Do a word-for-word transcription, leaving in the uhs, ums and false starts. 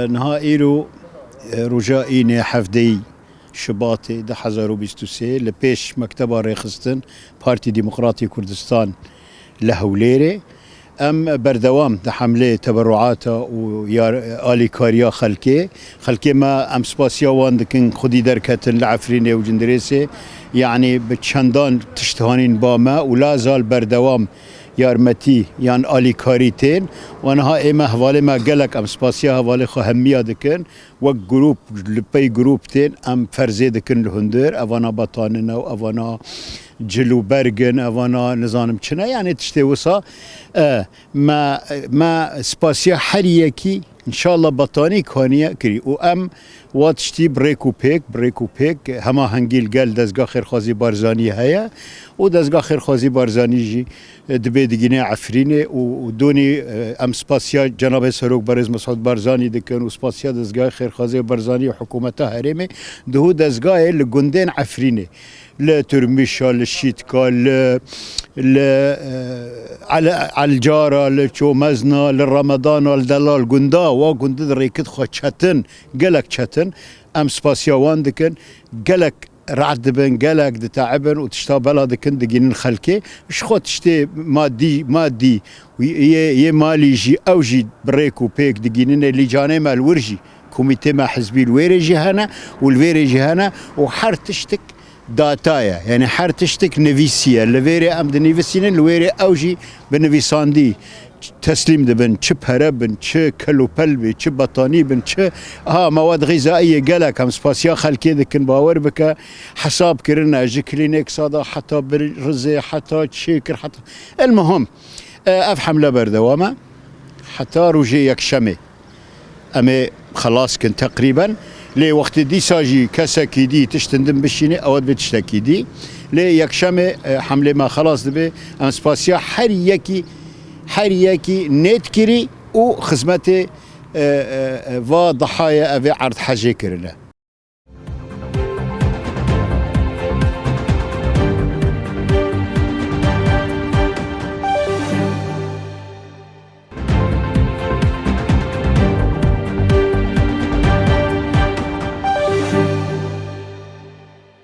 Niha îro, e, roja înê hevdeyî Şubatê du hezar û bîst û sê li pêş Mekteba Rêxistin Partî Demokratî Kurdistan li Hewlêrê. Em berdewam di hemlê teberruata û yar-, alîkariya xelkê. Xelkê me, em spasiya wan dikin, xwedî derketin li Efrînê û Cindirêsê. Yanî bi çendan tişt hanîn ba me û la zal berdewam yarmetî yan alîkarî tên. Û niha ê me, hevalê me gelek, em spasiya hevalê xwe hemiya dikin. Wek grûp, li pey grûp tên, em ferzê dikin li hundir, evana betanin e û evana cil û berg in, evana nizanim çi ne, yanî tiştê wisa. E, me, me spasiya her yekî, înşallah betanî kaniye kirî û em wa tiştî bi rêk û pêk, bi rêk û pêk, hemahengî li gel Dezga Xêrxwazî Barzanî heye û Dezga Xêrxwazî Barzanî jî e, dibê digîne Efrînê û, û donî, e, em spasiya Cenabê Serok Berêz Mesûd Barzanî dikin û spasiya Dezgahê Xêrxwazê Barzanî û hikûmeta herêmê. Duhû dezgahê li gundên Efrînê, li Tirmîşa, li Şîtka, li, li, e, El-, Elcara, li Çomezna, li Remedana, li Delal Gunda, wa gundî di rêkid xwe çetin, gelek çetin. Em spasiya wan dikin. Gelek rad dibin, gelek diteibin û tişta bela dikin, digînin xelkê. Ji xwe tiştê madî, madî û yê, yê malî jî, ew jî bi rêk û pêk digînin. Ê lîcanê me li wir jî, komîtê me hizbî li wêrê jî hene û li vêrê jî hene û her tiştik data ye. Yanî her tiştik nivîsî ye. Li vêrê em dinivîsînin, li wêrê ew jî bi nivîsandî teslîm dibin, çi pere bin, çi kelûpel bî, çi betanî bin, çi, ha, mewad xîzaiyê, gelek em spasiya xelkê dikin, bawer bike, hesab kirine, ji klînêksa de heta bir rizê, heta çêkir, heta, el muhim, e, ev hemle berdewam e, heta rojê yekşemê. Em ê xelas kin teqrîben. Lê wextê dîsa jî kesekî dî tiştin din bişîne, ew dibê tiştekî dî. Lê yekşemê, e, hemlê me xelas dibe. Em spasiya her yekî, her yekî nêt kirî û xizmetê, e, e, e, va dihayê evê erdhejê kirine.